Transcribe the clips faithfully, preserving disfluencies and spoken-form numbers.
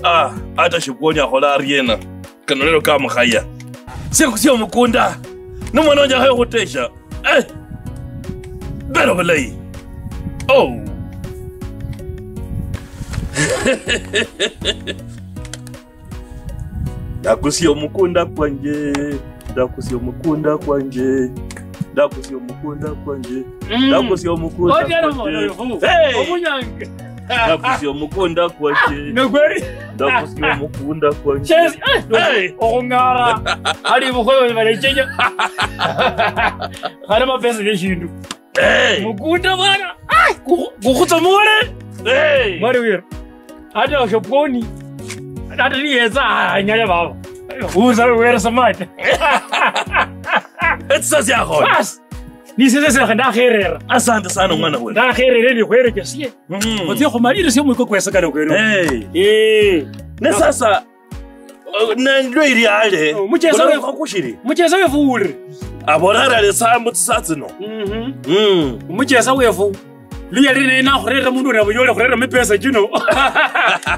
Ah, ata Shipwoni akhola ariena? Kano lelo kamukhaya. Sio, sio mukunda. Ni mwana wanje akhaye khutesha. Eh! Bero bulayi. Oh! Ndakusia omukunda kwanje, ndakusia omukunda kwanje, ndakusia omukunda kwanje, mm, ndakusia omukunda kwanje. Hey! Omunyange. Ndakusia omukunda kwanje. Nokweli? Ndakusia omukunda kwanje. Chesi, eh, hey! Okung'ara. Ali bukhoyo balechenya. Khale mapesa neshindu. Hey! Mukunda bwana. Ai, kuku-, kukutsomole. Hey! Mwari wira. Ata oshopwoni. Ata niyetsa, ah, anyale baba. Uza wera samata. Etsa syakhola. Bas. Nisese sya ndakherera. Asante sana mwana wewe. Ndakherera ni khwerekesie. Mm. Otsie khumalire sio mwiko kwesa kale kwenu. Hey. Eh. Ne sasa, uh, ne ndwe iri ale. Oh, mucheza wefu. Kushiri. Mucheza wefu uri. Aborara le sambu tsatsi no. Mhm. Mm. Mucheza wefu. Luya lino nakhurera mundu uria buyole khurera mipesa chino.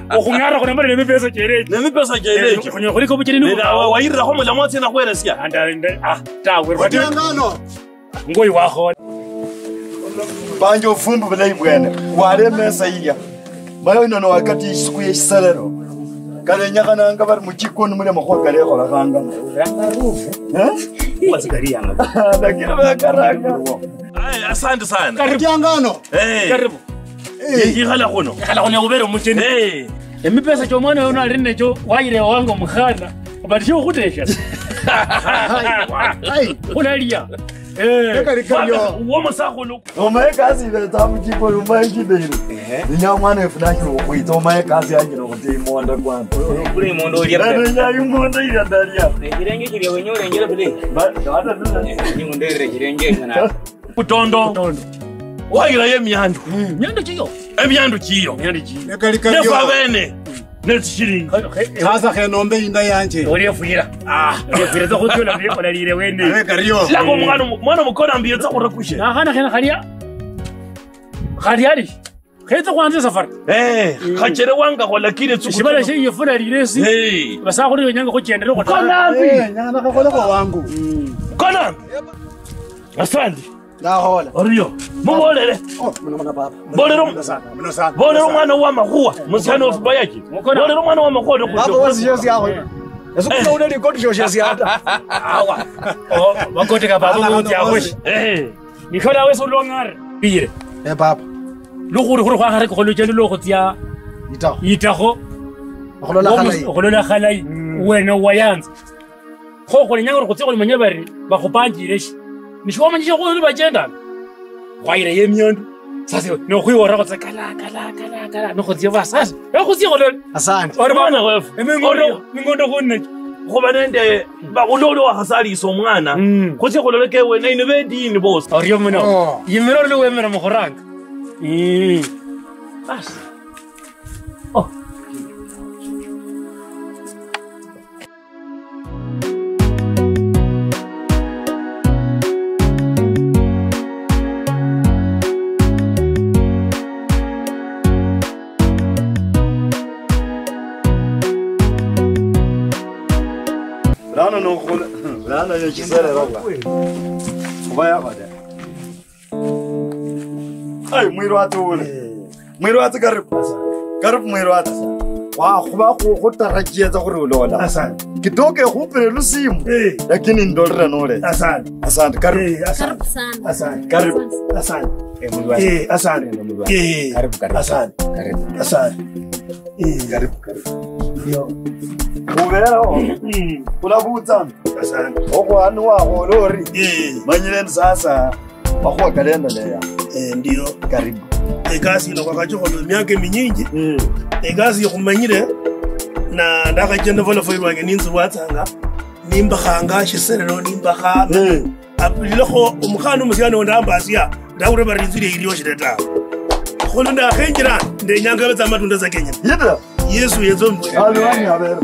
Okhung'ara khuna mali ne mipesa chene. Ne mipesa chene. Eh, khunyo khuli kobuchini. Nina wa-, wayirira kho mulamu atsi na khweresia. Anda, anda, ah, tawe. Otiangano. Ngoyi wakhola. Banje ofumbu bulayi bwene. Wale mesa iya. Mayo ino no wakati isiku ye shiserero. Kale nyakhananga bari muchikoni mule makhuwa kale khola khanga. Eh? Wasikali yana. Lakini bakaranga. Aya, asante sana. Karibu. Otiangano. Eh. Karibu. Eh. Ikhala khuno. Ikhala khuno ubere omucheni. Eh. Emipesa chomwana oyo nali necho wayire wango mukhana. But sio khutesha. Hai. Khulalia. Eh. Kali kalio. Uwo musakhulu. Omaye kasi ibetsa muchiko, omaye shida ino. Ehe. Ninya mwana wefu nashiri okhwitsa, omaye kasi yanje nokhutsia imonda kwanza. Kule imondo olia. Nenya imondo iya ndalia. Ekirenge kilia wenye orengere bule. Ba, hata tuna. Ni munderere kirenge ngana. Butondo. Butondo. Wayira ye miandu. Mm, miandu chiyo. Emiandu chiyo. Miandu chiyo. Ekali kalio. Nefu abene. Netsishilingi. Sasa khenombe inda yanje. Olefwira. Ah. Olefwira tsa khutula ne olalire wene. Abe kario. Lako mwana mu-, mwana mukona mbiye tsa khurakushe. Na khana khena khalia. Khali ali. Khetse kwanza safari. Eh, mm, khachere wanga kwa lakini tsuku. Shibala she yefuna liresi. Hey. Basa khuli wenyanga khuchendera khutana. Kona mbi. Eh, nyanga khakhola kwa wangu. Mm. Kona mbi. Asante. Ndahola. Orio. Mubolere. Oh, muno, muno, baba. Bolero. Muno sana, muno sana. Bolero mwana wa makhuwa, musiani wa Fubayaki. Bolero mwana wa makhuwa. Baba, wasi yosi yaho. Ese kuno une likoti shoshe siata. Awa. Oh, makoti ka baba. Mama, mama, mama. Eh. Nikhola wesi olwang'ara. Biyire. Eh, baba. Lukhuli khuli khwakhareka khulujendo lwokhutsia. Itakho. Itakho. Okhulola khalayi. Okhulola khalayi. Mm. Wene wayanza. Kho khulenyanga ori khutsie khumanye bari bakhupanjire shi. Nishiwamanyishe khuyo nibachendanga. Khwayira ye miondo. Sasa iwe, nokhwiworakho tsa kala, kala, kala, kala, nokhutsia ba sasa. Ewe khutsie khulole. Asante. Ori mwana wefu. Emingondo, orio. Mingondo khunnecho. Khuba nende, ba, ulole wakhasalisa omwana. Mm. Khutsie khulole ke wene, ino bedini bosi. Orio muno. Oh. Yimira ori wemera mukhuranga. Mm. Basi. Oh. Bulano nokhula, bulano yo chiserera bwa. Kuba yakhola. Ai, mwirwatsi ule. Eh. Mwirwatsi, karibu. Asante. Karibu, mwirwatsi. Asante. Wa, khuba khu-, khutarajia tsa khuri ulola. Asante. Kidogo ekhupire lusimu, eh, lakini ndolera nole. Asante. Asante, karibu. Eh, asante. Karibu sana. Asante. Karibu. Asante. Eh, mwirwatsi. Eh, asante. Eh, mwirwatsi. Eh. Karibu, karibu. Asante. Karibu. Asante. Eh. Karibu, karibu. Yo. Uberaho. Mm. Khulabutsa. Asante. Okhwani wakhola ori. Eh. Manyire ni sasa. Makhuwa kalendeleya. Eh, ndio. Karibu. Ekasi ino khwakachikhola emiaka eminyinji. Mm. Ekasi yikhumanyire, na ndakhachenda phola phola lwange ninzibwatsanga, nimbakhanga shiserero, nimbakha. Mm. Ap-, lilekho omukhana omusiani ondambasia, ndawulira bari inzu ilia ilio shida tawe. Kholo ndakhenjira, ndenyanga betsa amatunda tsa kenyene. Yida. Yesu yetsa omubwene. Amen, amen.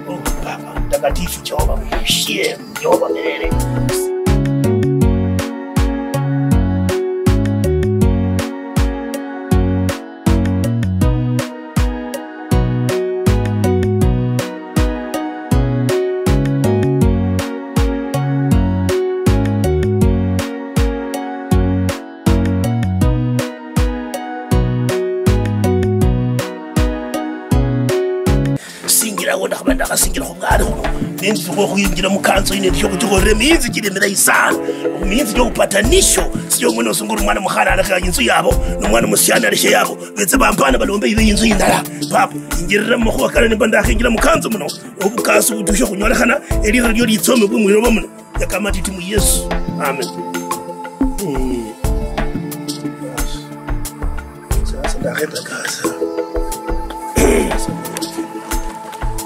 Oh, Baba Mtakatifu, Jehova, mheshimu, Jehova milele. Awo ndakhaba ndakhasinjila khubwali khuno, nenzitsa okhuyinjila mukanzo yino, ndikho khuchikhorera emiyinzi chili emilayi sana, emiyinzi chio upatanisho, sio omwene osunga ori omwana mukhana alekha inzu yabo, nomwana musiani aleshe yabo, betse bampane balombe ibe inzu indala. Papa, injilila mumakhuwa kano nimba ndakhenjila mukanzo muno, obukasi butushe khunyolekhana, elira lio litsomebwe mwiloba muno. Yakamatiti mu Yesu. Amen. Mm. Sasa ndakheta kasa.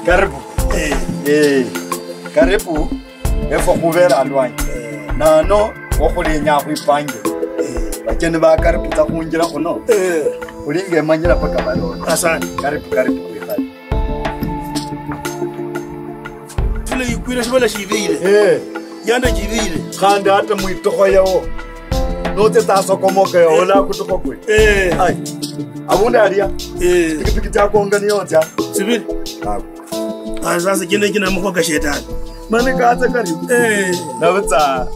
Karibu. Eh. Eh, karibu. Efwe khubera alwanyi. Eh. Nano okhulenya khwipange. Eh. Bacheni ba karibu tsa khunjira khuno. Eh. Khulinga emanyira paka balonda. Asante. Karibu, karibu, khwikhale. Tula yikwira shibala shibire. Eh. Yanda jibire. Khandi hata mwitokho yawo. Notse tasokomoka yawo, eh, la kutukho kwe. Eh. Ai. Abundu alia. Eh. Pikipiki chakonga niyo cha. Sibiri. Ah. Ah, sasa kine kina mukhoka shetani. Mani katsa karibu. Eh. Nabutsa.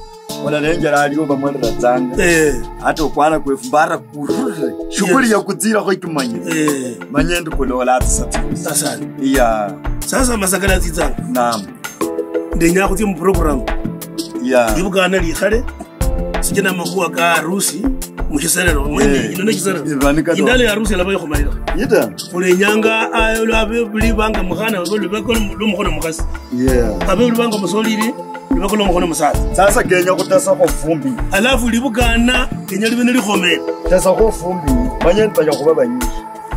Olalenjera aliwo bamwaliratsanga. Eh. Hata okwana kwefu mbara kurure. Shughuli, yes, ya kutsirakho ikimanyiro. Eh. Manye ndi kulola atisa tsi. Asante. Yeah. Sasa masakala tsitsanga. Naam. Ndenya khutsia mu program. Yeah. Libukana likhale. Sijina makhuwa ka harusi. Mushiserero. Mwene, eh, ino ne shiserero. Ivanika do. Indala ya harusi alaba yokhumalira. Yita. Khulenyanga, ah, abe buli banga mukhana, babe lubeko lum-, lumukhono mukhasi. Yeah. Abe buli banga musolili. Lubakula omukhono musatsa. Sasa kenya khutasakho fumbi. Alafu libukana kenya libe nilikhomere. Tasakho fumbi. Manye nitanya khuba banyishi.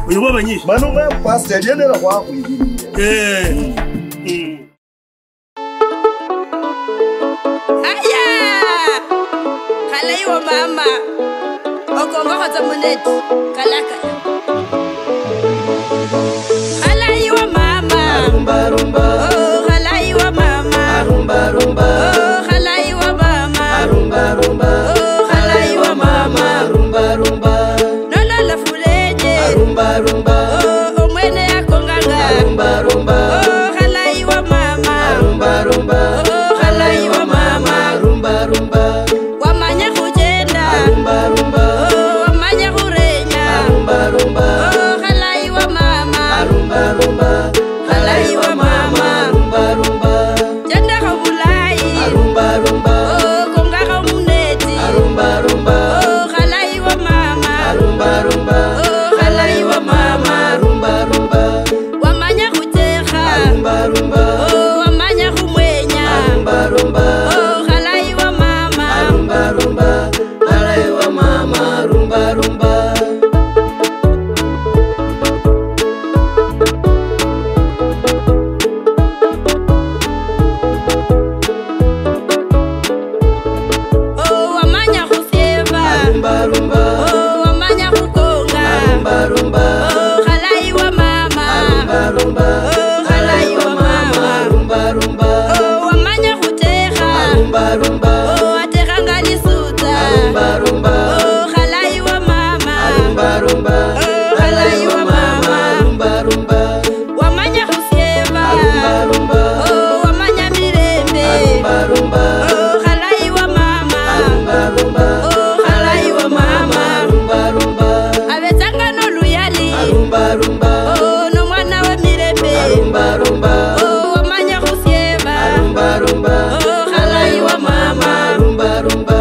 Uyu khuba banyishi. Manu mwe pastor, lienera khwakhwibirire. Eh. Mm. Mm. Aya! Khalayi wa mama. Okongokho tsa muneti. Kalakala. Khalayi wa mama. Arumba, arumba. Oh, khalayi wa mama. Arumba, arumba. Oh, khalayi wa mama. Arumba, arumba. Oh, khalayi wa mama. Arumba, arumba. Nolola fulenje. Arumba, arumba. Oh, omwene yakonganga. Arumba, arumba. Oh, khalayi wa mama. Arumba, arumba. Oh, khalayi wa mama. Arumba, arumba. Wamanya khuchenda. Arumba, arumba. Oh, wamanya khurenya. Arumba, arumba. Oh, khalayi wa mama. Arumba, arumba. Khalayi wa mama. Arumba, arumba. Chendakho bulayi. Arumba, arumba. Oh, kongakho muneti. Arumba, arumba. Oh, khalayi wa mama. Arumba, arumba. Oh, khalayi wa mama. Arumba, arumba. Wamanya khutekha. Arumba, arumba. Oh, wamanya khumwenya. Arumba, arumba. Oh, khalayi wa mama. Arumba, arumba. Khalayi wa mama. Arumba, arumba. Oh, wamanya khusieva. Arumba, arumba. Oh, wamanya khukonga. Arumba, arumba. Oh, khalayi wa mama. Arumba, arumba. Oh, khalayi wa mama. Arumba, arumba. Oh, wamanya khutekha. Arumba, arumba. Oh, watekhanga lisutsa. Arumba, arumba. Oh, khalayi wa mama. Arumba, arumba. Oh, khalayi wa mama. Arumba, arumba. Wamanya khusieva. Arumba, arumba. Oh, wamanya mirembe. Arumba, arumba. Oh, khalayi wa mama. Arumba, arumba. Oh, khalayi wa mama. Arumba, arumba. Abetsanga noluyali. Arumba, arumba. Oh, nomwana we mirembe. Arumba, arumba. Oh, wamanya khusieva. Arumba, arumba. Oh, khalayi wa mama. Arumba, arumba.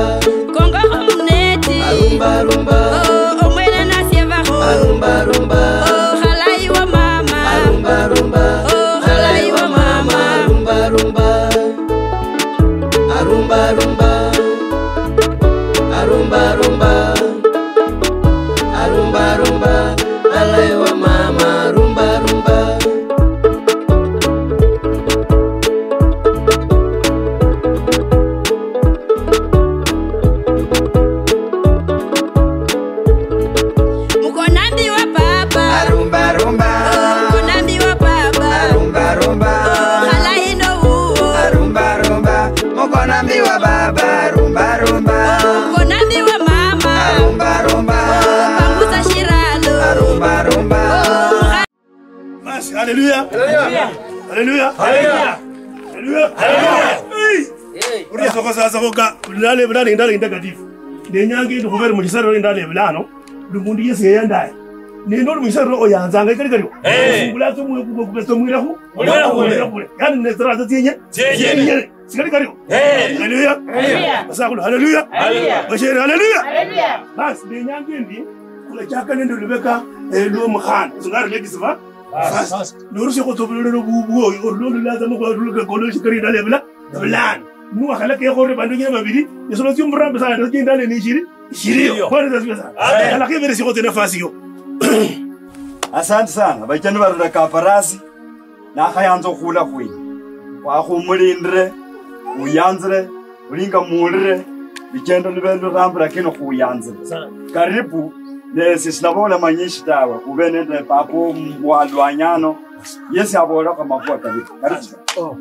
Kongokho muneti. Arumba, arumba. Oh, omwene nasievakho. Arumba, arumba. Oh, khalayi wa mama. Arumba, arumba. Oh, khalayi wa mama. Arumba, arumba. Arumba, arumba. Arumba, arumba. Arumba, arumba. Khalayi wa mama. Arumba, arumba. Mukonambi wa papa. Arumba, arumba. Oh, mukonambi wa papa. Arumba, arumba. Oh, khalayi no wuwo. Arumba, arumba. Mukonambi wa baba. Arumba, arumba. Oh, mukonambi wa mama. Arumba, arumba. Oh, pangusa shiralo. Arumba, arumba. Oh, Basi, haleluya. Haleluya. Haleluya. Haleluya. Haleluya. Hey. Hey. Uriya soko sasa koka, ndale, ndale, ndale, ndakatifu. Nenyanga ndi khubere mu chisariro ndale bulano. Ndi mundu yesi yeyandaye. Nende oli mushariro oyanzanga ikali kalio. Eh. Singula tso mwe kuko kuko tso mwira khu. Mwira khu. Mwira khu. Yani ne tsira tso tsienye. Tsienye. Sikali kalio. Eh. Haleluya. Haleluya. Basakhulu, haleluya. Haleluya. Bashere, haleluya. Haleluya. Basi, nenyanga endi, khulachaka nende olubeka, eh, lwo mukhana. Singari lekisiba. Basi. Norusia khutsa obulolero bubwo, olulondo lulaza mukwa luleka kolo shikari ndale bula. Bulano. Niwakhalaka ekhorire bandu nyine babiri, esolo tsiomurambi sana, tsinda ne nishiri, ishiriyo. Bwana Yesu asifiwe sana. Amen. Alakheberesia khotse nafasi yo. Asante sana. Bacheni barula Kaparasi, nakhayanza okhula khwinyi. Wakhumulindire, uyanzire, ulinga muulire, luchendo lube lurambi lakini khuyanzire. Karibu, nesi silabola manyishi tawe, ube nende papa walwanyano, yesi abola kwa makhuwa karibu. Karibu sana. Oh.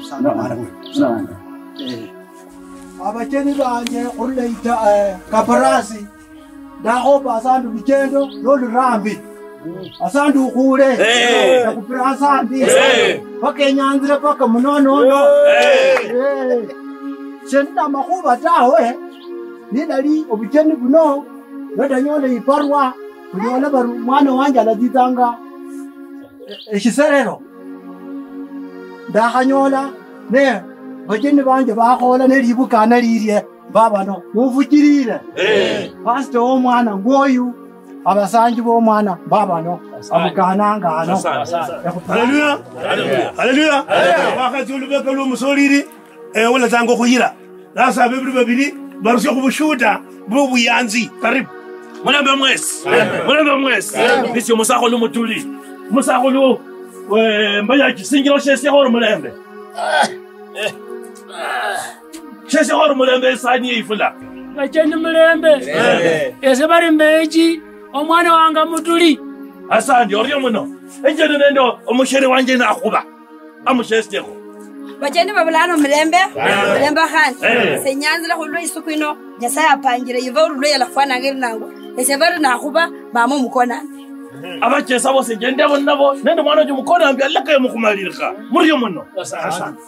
Sana, sana. Eh. Abacheni banje khurula ita, eh, Kaparasi, ndakhopa asandi luchendo lolurambi. Asandi ukhule. Eh. Nakupira asandi. Eh. Paka enyanzire paka munonono. Eh. Eh. Sendi namakhuba tawe. Nilali obucheni buno, notanyola iparwa, khunyola bari mwana wanje alatsitsanga e-, eshiserero. Ndakhanyola, ne bacheni banje bakhola ne libukana lilie, babano, mufuchilile. Eh. Pastor womwana ngwoyu, abasanji bomwana, babano, abukananga ano. Asante. Haleluya. Haleluya. Haleluya. Wakhatsia olubeka lwomusolili, eh, olatsanga okhuyira. Sasa abebuli babili barusia khubushuda bwobuyanzi. Karibu. Mulembe mwesi. Mulembe mwesi. Nisi omusakhulu Mutuli. Omusakhulu, eh, mbayachi singiro shesia khori mulembe. Shesia khori mulembe esani yeifula. Bacheni mulembe. Ese bari Meji, omwana wanga Mutuli. Asandi, orio muno. Enjene nende omushere wanje nakhuba. Amushestekho. Bacheni babulano mulembe, mulembe khandi. Eh. Senyanzile khulwa isuku ino, Nyasaye apangile yiva olulwe yalafwananga eri nangwa. Ese bari nakhuba, mama omukonambi. Abachesa bose njendebo nabo, nende mwana wanje omukonambi alakaye mukhumalirikha. Murio muno. Asante.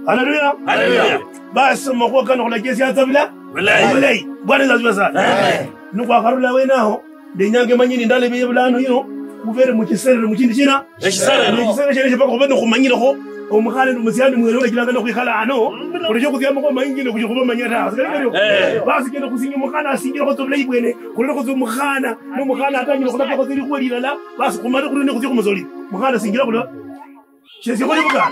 Haleluya. Haleluya. Basi, makhuwa kano khulachesiatsa bula-, bulayi. Bulayi. Bwana Yesu asifiwe sana. Amen. Nikhwakharula wenaho, ndenyanga emanyeni ndala ebiye bulano yino, khubere muchiserere muchindi china. Echiserere. Echiserere chene chipaka khube nokhumanyilekho, omukhana nende omusiani mwene olachilanga nokhwikhala ano, khuleshe khutsia amakhuwa maingi nende khushi khubamanya ta. Sikali kario. Eh. Basi kenda khusinjia omukhana asinjilekho tsa obulayi bwene, khulole khutsia omukhana, nomukhana atanyile khulakakho tsa likhuwa lilala, basi khumale khulio nekhutsia khumusoli. Mukhana sinjila khulio. Shesi khuli bukana.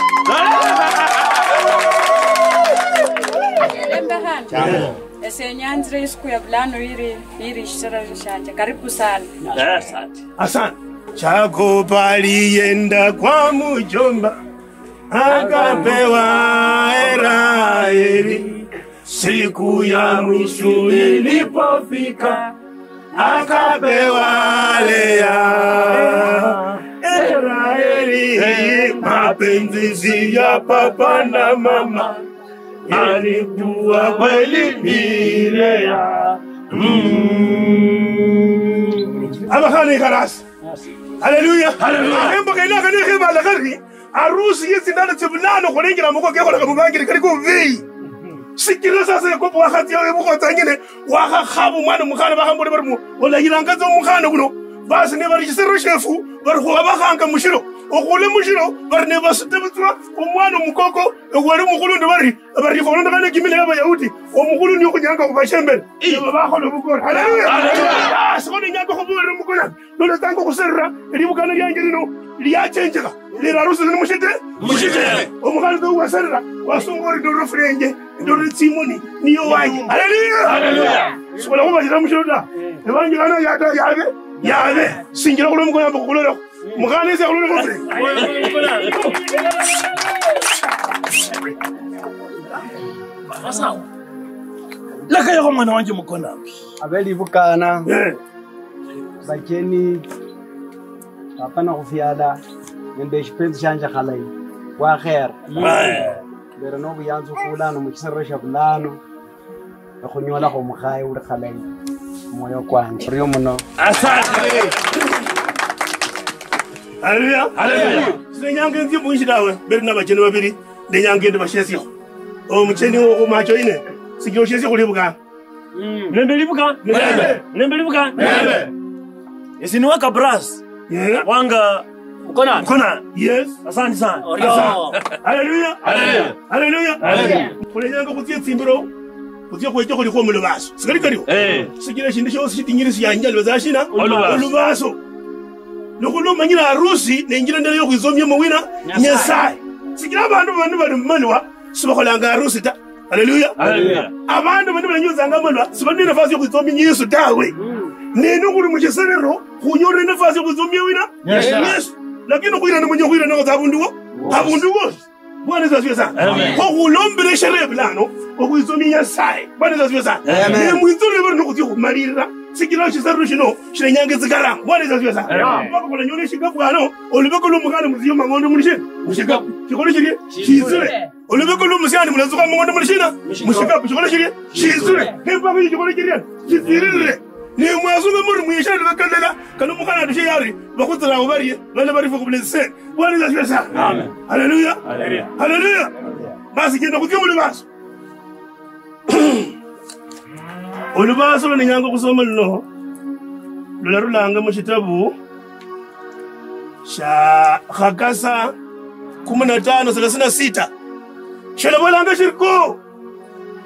Lembe khandi. Ese nyanzire isiku ya bulano yiri, yiri shisirero shanje. Karibu sana. Eh, asante. Asante. Jacob alienda kwa mjomba, akapewa Raheli. Siku ya mwisho ilipofika, akapewa Lea. Raheli, mapenzi si ya papa na mama, alikuwa kweli ni Lea. Mm. Abakhana ikharasi. Haleluya. Haleluya. Embo kenaka nekhebala kari, arusi yetsindalo tsibulano khulenjela moko kekholaka mubangiri kali kobubeyi. Sikira sasa Yakobo wakhatsia webukhotsa nyene, wakhakhaba omwana omukhana, bakhambole bari mu-, olayiranga tsa omukhana kuno. Basi ne bari shisero shefu, bari khubabakhanga mushiro. Okhule mushiro, bari ne basute butswa omwana omukoko, ewali omukhulu ndi bari, bari khulondokhana kimila ya Bayahudi, omukhulu niyo khunyanga khubashembere. Ebo bakhola obukora. Haleluya. Haleluya. Basi kho nenyanga khubolera omukona, noletsanga okhuserera, elibukana lianje lino liachenjekha. Lero arusi ni mushite? Mushite. Omukhana tsa waserera, wasunga ori ndorera fulenje, ndorera tsimoni, niyo wanje. Haleluya. Haleluya. Sikhola khubashira mushiro ta. Ebanjilana yata yabe, yabe. Sinjira khulwa mukona mbu khulolekho. Mukhana ese khulolekho fulenje. Sasa, lakayakho mwana wanje mukona. Abeli bukana. Eh. Bacheni, papa nakhufiala, nende eshipenzi shianje khalayi, wakhera. Amen. Mbere nobuyanzi khulano muchisiriro shia bulano, ekhunyolakho omukhaye uli khalayi, mwoyo kwanje. Orio muno. Asante. Haleluya. Haleluya. Sinenyanga enzie mwishi dawe, mbere nabacheni babiri, nenyanga endi bashesiekho. Omucheni wo khumacho ine, sikira oshiesie khuli bukana. Mm. Lembe libuka. Lembe. Lembe libuka. Lembe. Esi ni waka brass. Yeah. Wanga Mkona. Mkona. Yes. Asante sana. Orio. Asante. Hallelujah. Hallelujah. Hallelujah. Hallelujah. Kulenyanga kutsia tsimbiro. Kutsia kwecha khulikho mulubaso. Sikali kario. Eh. Sikira shindu shosi shitinyirisi ya njalo za shina. Olubaso. Olubaso. Nokhulomanyira harusi, nenjira ndala yokhwitsomia muwina. Nyasaye. Nyasaye. Sikira abandu bandi bali mumalwa, sibakholanga harusi ta. Haleluya. Haleluya. Abandu bandi balanyotsanga amalwa, sibali ne nafasi yokhwitsomia Yesu tawe. Neno khuli mushiserero, khunyolere nafasi yokhwitsomia wina? Yesu. Yesu. Lakini khwirana munye khwirana khutsa abundu wo? Abundu wosi. Bwana Yesu asifiwe sana. Amen. Kho khulombere sherehe bulano, okhwitsomia Nyasaye. Bwana Yesu asifiwe sana. Amen. Ne mwitsole bari nokhutsia khumalirira, sikira shisariro shino, shilenyanga tsikarama. Bwana Yesu asifiwe sana. Amen. Mpaka khulanyole shikapu ano, olubeko lwomukhana mutsia mang'ondo muli shina? Mushikapu. Shikhole shirie? Shitsule. Olubeko lwomusiani mulatsuka mang'ondo muli shina? Mushikapu. Shikhole shirie? Shitsule. Nempango yichikole chiria? Shitsirire. Ne mwasunga muri mwisha lubeko lala, kana omukhana atushe yari, bakhutsira awo barie, bana bari fwe khubula etsisente. Bwana Yesu asifiwe sana. Amen. Haleluya. Haleluya. Haleluya. Basi chenda khutsia mulubaso. Olubaso lwa nenyanga okhusoma luno, lularulanga mushitabu sha Khakasa kumi na tano thelathini na sita. Shalabolanga shiriko,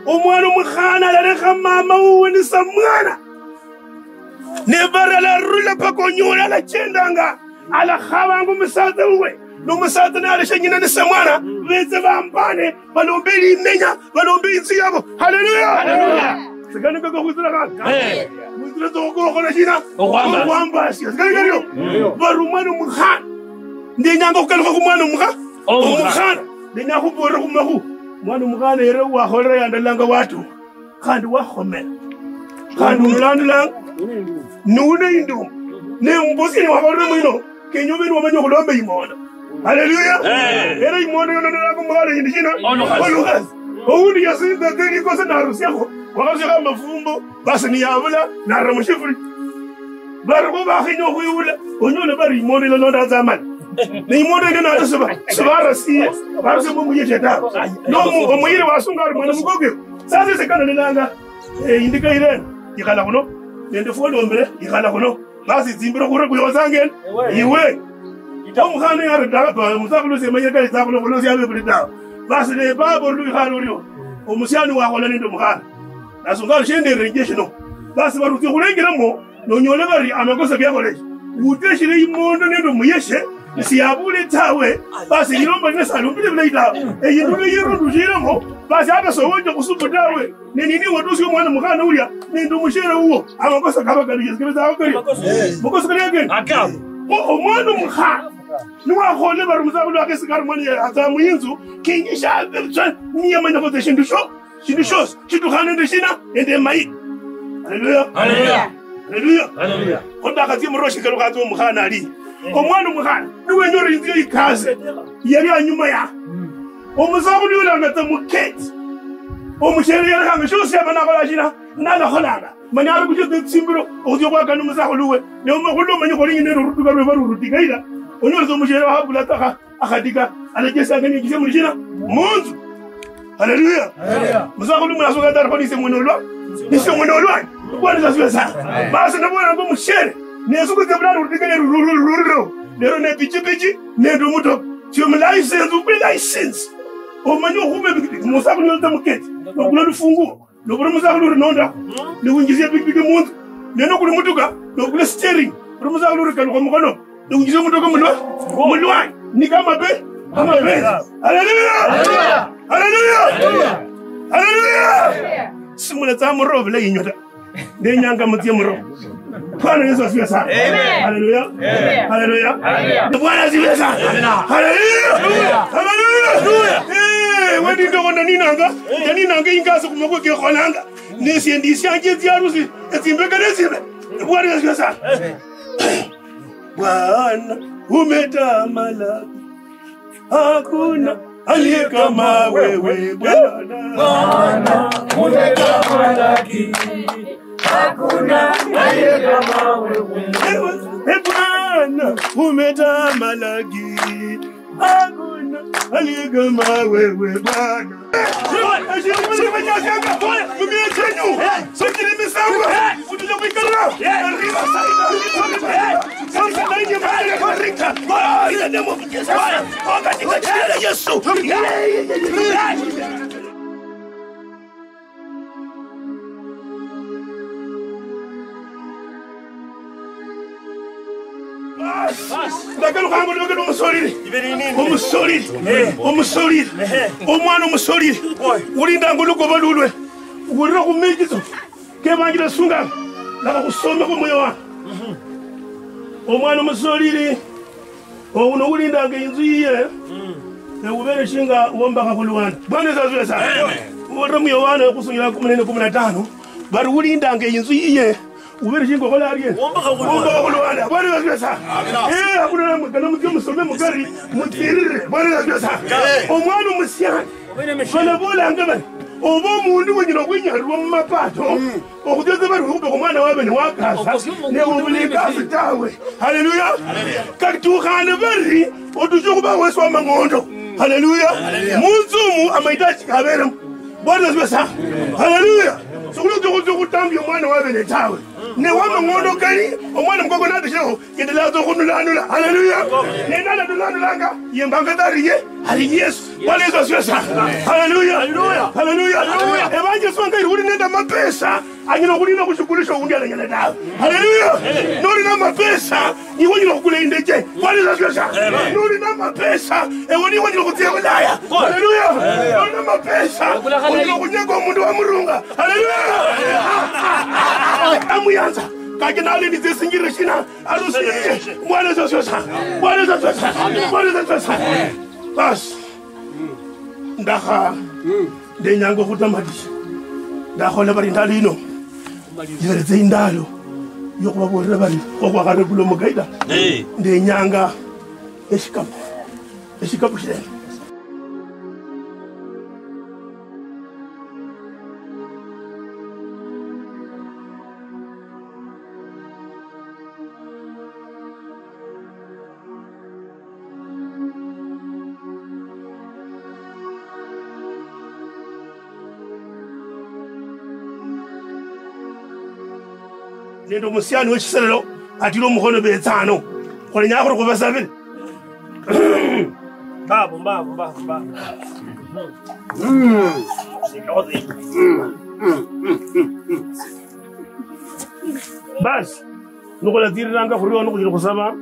omwana omukhana alalekha mama wuwe ni samwana. Ne bara alarula paka onyola alachendanga, alakhabanga omusatsa wuwe, nomusatsa nalesha nyina ni samwana, betse bambane, balombe limenya, balombe inzu yabo. Haleluya! Haleluya! Sikani kaka khwitsira khandi. Eh. Khwitsira tsa khukhola shina? Okhwamba. Okhwambasia. Sikani kario? Ndio. Bari omwana omukhana. Ndenyanga khukalukha khu mwana omukha-, omukha-, omukhana. Ndenya khubolera khumakhu. Mwana omukhana yere wakholera yandalanga watu. Khandi wakhomera. Khandi unulandulanga. Niune induma. Ne mbosi ni wakholera mwino. Kenya obe niwamanya okhulomba imondo. Haleluya. Eh. Era imondo yononelanga omukhana yindi shina? Olukhasi. Olukhasi. Oundi yasinza tse likosa narusiakho. Wakharusiakho amafumbo. Basi niyabula, nara mushifuli. Bari kho bakhenya okhwiula, onyola bari imondo ilalonda tsa amani. Ne imondo ino nata siba, sibarasie, barusiemo omuyeshe tawe. No mu-, omuyiri wasunga ari mwana mukokero. Sasa ese kanalilanga, eh, indika irena, ikhala khuno. Nende fwolombere, ikhala khuno. Basi tsimbiro khura kuyotsanga eno. Ewe. Iwe. Omukhana yari da, ba, musakhulu semanyire kali sakhulu khuno syabe buli dawa. Basi ne baba olu ikhana olio. Omusiani wakhola nende omukhana. Nasunga shenderenje shino. Basi barutsi khulenjeramo, nonyole bari amakosa biakholeshe. Uteshire imondo nende omuyeshe, siyabule tawe. Basi ilomba nesa lumbile bulayi tawe. Eyindu yirundushiremo, basi hata sowoje khusupu tawe. Ne nini watusi omwana mukhana ulia nende omushere uwo, amakosa kaba kali, yes, kebe zako kali. Eh. Makosa kali yake. Akam. O, omwana omukhana. Niwakhole bari omusakhulu wake sikari mwana ya atsa muyinzu, kingi shabiritswe, niye manya kote shindu sho, shindu shos, shitukha nende shina, nende mayi. Haleluya. Haleluya. Haleluya. Haleluya. Kho ndakhatsia muroshi kalo khatsa omukhana ali. Omwana omukhana, niwenyora inzu yikase, yali anyuma ya. Omusakhulu yula angatsa muketi. Omushere yalekhanga shosi yaba nakhola shina, nalakholanga. Mani ari kuchia tsimbiro, okhuchia khwakana omusakhulu we. Ne omukhulu omanye khuli nyine rutuka rwe baru rutika ila. Onyola omushere wahabula tsakha, akhatika, alachesanga ni kise mulishina, munzu. Haleluya. Haleluya. Musakhulu mulasoka ndari khuli ise mwenolwa. Ise mwenolwa. Bwana Yesu asifiwe sana. Basi nabona ngo mushere. Nesuku tse bulano rutika ne rururururiro. Lero ne pichipichi, ne ndumuto. Sio mu license, ukule license. Omanye okhuba epikipiki, musakhulu yotsa muketi, nokula lufunguo, nobura musakhulu uri nonda, niwinjisia epikipiki munzu, neno kuli mutuka, nokula steering, bura musakhulu uri kalukha mukhono, niwinjisia mutuka mulwa, mulwanyi, ni kama pe, kama pe. Haleluya! Haleluya! Haleluya! Haleluya! Simula tsa murobila inyota. Ndenyanga mutsie muro. Bwana Yesu asifiwe sana. Amen. Haleluya. Amen. Haleluya. Haleluya. Bwana asifiwe sana. Amen. Haleluya. Haleluya. Eh, wendi ndoko ndaninanga, ndaninanga ingasi kumakwe kekholanga. Nesie ndisianje tsiarusi, etsimbeka nesibe. Bwana Yesu asifiwe sana. Amen. Bwana, umetamalaki. Hakuna aliye kama wewe, Bwana. Bwana, umetamalaki. Hakuna aliye kama wewe. Ewe, e Bwana, umetamalaki. Hakuna Aligama wewe Bwana. Eshiri muli banyakanga, mumie chenyu, sokiri misango, mutuje kwikarira. Riba saida, riba saida. Sasa na inye mali ya barika. Ina damu ya Yesu. Wakati kwa jina la Yesu. Ndakalukhanga olwekelo omusolili. Ibe ni nini? Omusolili. Eh. Omusolili. Ehe. Omwana omusolili. Boy. Ulindanga olukoba lulwe. Ulira khumechiso kebanjila sunga. Laka khusomekho muyo wa. Omwana omusolili. Ouno ulindanga inzu yiye, ne ubele shinga wombakha khuluwanda. Bwana Yesu asifiwe sana. Amen. Uwolera mu Yohana khusunyira kumi na nne kumi na tano, bari ulindanga inzu yiye, ubele shinga okhola arie? Wombakha khuluwanda. Wombakha khuluwanda. Bwana Yesu asifiwe sana. Amen. Eh, hakuna namwe, kana mutsie musome mukari, mutsirire. Bwana Yesu asifiwe sana. Amen. Omwana omusiani, balabolanga bari, oba omundu wenyina okhwinyalirwa mumapato, okhutsia tsa bari khukhupa khumwana wabe niwakasa, ne obulekasi tawe. Haleluya. Katukhane bari otushe khuba wesi wamang'ondo. Haleluya. Munzu mu amahitaji kaberemo. Bwana asifiwe sana. Haleluya. Sokhulotsia khutsia khutambia omwana wabene tawe. Ne wamang'ondo kali, omwana mukoko nadisheho, yendelea tsa khunulanula. Haleluya. Ne nananulanulanga, yembanga tsa ari ye, ari Yesu. Bwana Yesu asifiwe sana. Haleluya. Haleluya. Haleluya. Haleluya. Ebanje songa iri uli nende amapesa, anyala okhulinda khushikulisha oundi alanyala tawe. Haleluya. Noli na mapesa, niwe onyala khukula indeche. Bwana Yesu asifiwe sana. Noli na mapesa, ewe niwe onyala khutsia Bulaya. Haleluya. Noli na mapesa, onyala khunyeka omundu wa murunga. Haleluya. Amuyanza. Kake nali nitse sinjire shina, arusi. Bwana Yesu asifiwe sana. Bwana Yesu asifiwe sana. Bwana Yesu asifiwe sana. Basi. Ndakha, ndenyanga okhutamatisha. Ndakhola bari ndalo ino, iberetse indalo yokhubabolera bari, okhwakharekula omukaida. Eh. Ndenyanga eshikapu. Eshikapu shilala. Nende omusiani weshiselelo atile omukhono betsano. Khulenya khuli khubasabile. Babu, babu, babu, babu. Basi, nikhulatsiriranga khurio nikhushili khusaba.